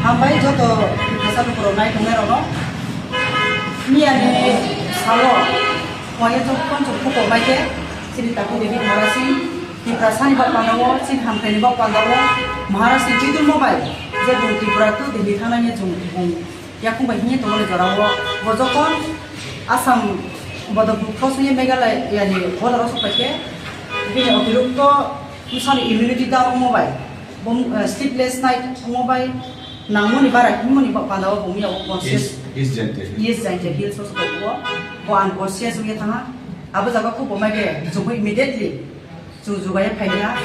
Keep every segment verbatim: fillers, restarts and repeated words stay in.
Hambai joto Tiprasa lukurok nai tongnai rokno. Miyani salo waya jokkon chwng khukok bai khe chini takhuk David Murasing Tiprasani bok pandao chini hamkhaini bok pandao Maharashtra ni Chitun Mobile je bung Tripura to Delhi thangnani chwng bung yakung bai himye tongmani jorao bo jokkon Assam bodol bukho songye Meghalaya yani border o sok pai khe bini otirokto bwsani immunity down wngma bai bo, eh, sleepless night wngma bai nangmani bara himoni ba-, panda o bo miya o conscious East, East Jaintia Hills. East Jaintia Hills o sok pai bo, bo unconscious wngye thangha. Abo jaga khubo mai khe chwngbo immediately chwng jugaiya phainaiha,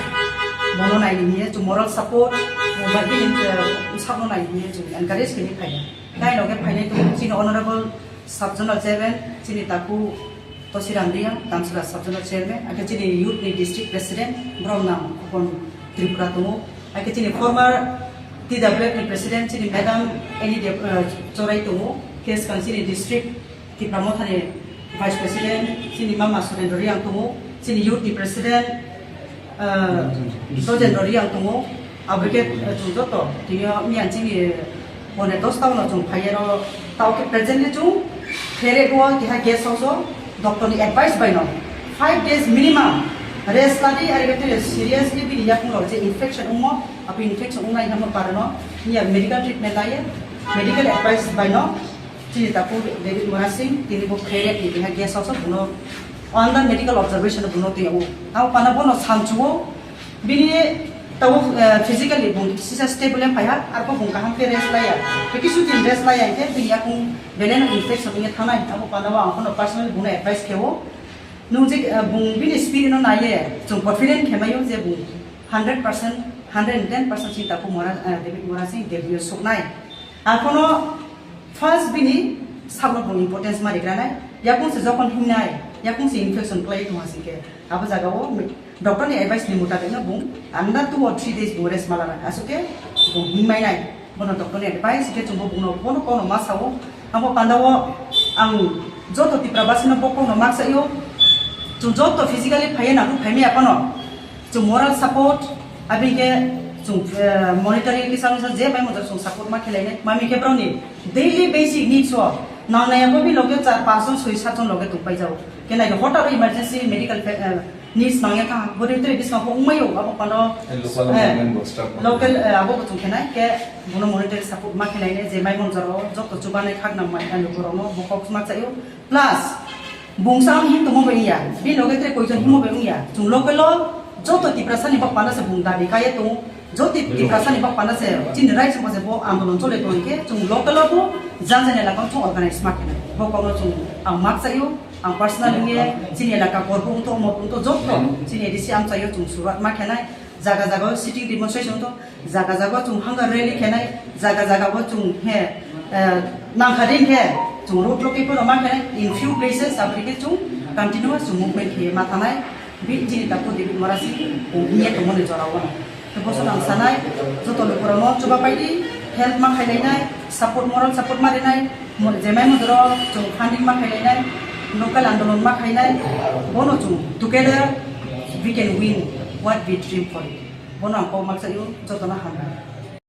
bono naini hiye chwng moral support, bo bai bini, eh, sakno naini hiye chwng encourage khe phaiya. Tei loge phainai tongo chini honorable sub-zonal chairman, chini takhuk Tosiram Reang, Damsara sub-zonal chairman, ake chini youth ni district president, borok nang Khopon Tripura tongo, ake chini former T W F ni president, chini madam Annie Deb-, eh, Chorai tongo, khe swkang chini district Tipra Mothani Vice President, chini mama Surendra Reang tongo, chini youth ni President, ah, Dojendra Reang tongo, abo khe, eh, chwng joto tini o miyan chini pone dos ta uno chwng phaiya ro, tao khe presently chwng khere go keha guest house o doctor ni advice bai no five days minimum rest ladi, ari khe seriously bini yakung rok je infection wngmo, abo infection wngnai hamo parano miya medical treatment laiya, medical advice bai no. Chini takhuk David Murasing, tini bo kherek ni keha guest house o bono under medical observation o bono twi o. Abo pana bono sanchuo, bini tabuk, eh, physically bung sisa stable em phaiha, arpho bung kaham khe rest laiya. Tei kisu din rest laiya hingkhe bini yakung belai no infection wngya thanai. Abo pana o ang phano personally bono advice khe o. Nung je, eh, bung bini spirit no naiye, chwng confident khe maio je bung hundred percent, hundred and ten percent chini takhuk Mura-, eh, David Murasing Delhi o suknai. Ang phano first bini sakno bung importance ma rikranai. Yakung se jokon hingnai, yakung se infection klai tongha singkhe, abo jaga o doctor ni advice ni mutabik no bung under two or three days bung rest ma lanai. Aswk khe bung hingmai nai. Bono doctor ni advice khe chwngbo bungno bono kono ma sao. Abo panda o ang joto Tipra basi no bo kono ma sao. Chwng joto physically phaiya nangkuk phaimaya phano. Chwng moral support, abini khe chwng, eh, monetary kisa misa je bai mojak chwng support ma khe lainai. Mami khe borokni daily basic needs o nangnai abo bini loge char panch jon soi sat jon loge tong paijao. Khe nai hotar emergency medical fa-, eh, needs nangya kha. Boni twi biskang kho wngmai o abo pano, eh, local, eh, government bo staff local, eh, abo bo chwng khe nai khe bono monetary support ma khe lainai je mai monjaro joto chubanai khak nang mai ani borokno bo kok ma chaio. Plus, bungsa ang him tongmo bai wngya, bini loge tre koijon himmo bai wngya. Chwng local o joto Tiprasa ni bak panda se bung dabi kaiye tongo. Joto Tiprasa ni bak panda se chini raisa se bo andolon chole tong khe chwng local o bo jang jani elaka o chwng organize ma khe nai. Bo kokno chwng ang mak chaio, ang personal wngye chini elaka korbo wngto, omo wngto joto chini A D C amchaio chwng surat ma khe nai. Jaga jaga o sitting demonstration wngto. Jaga jaga o chwng hunger rally khenai, jaga jaga o chwng he, eh, nangkha din khe chwng road block phano ma khenai, in few places aboni khe chwng continuous chwng movement khe ma thanai, bi chini takhuk David Murasing wngya tongmani jora o. Tei boso ang sanai, joto lukurokno chuba paidi, help ma khainai, support, moral support ma rinai, mo-, jemai mojoro chwng funding ma khainai, local andolon ma khainai, bono chwng together we can win what we dream for it. Bono ang kok ma chaio, jotono hambai.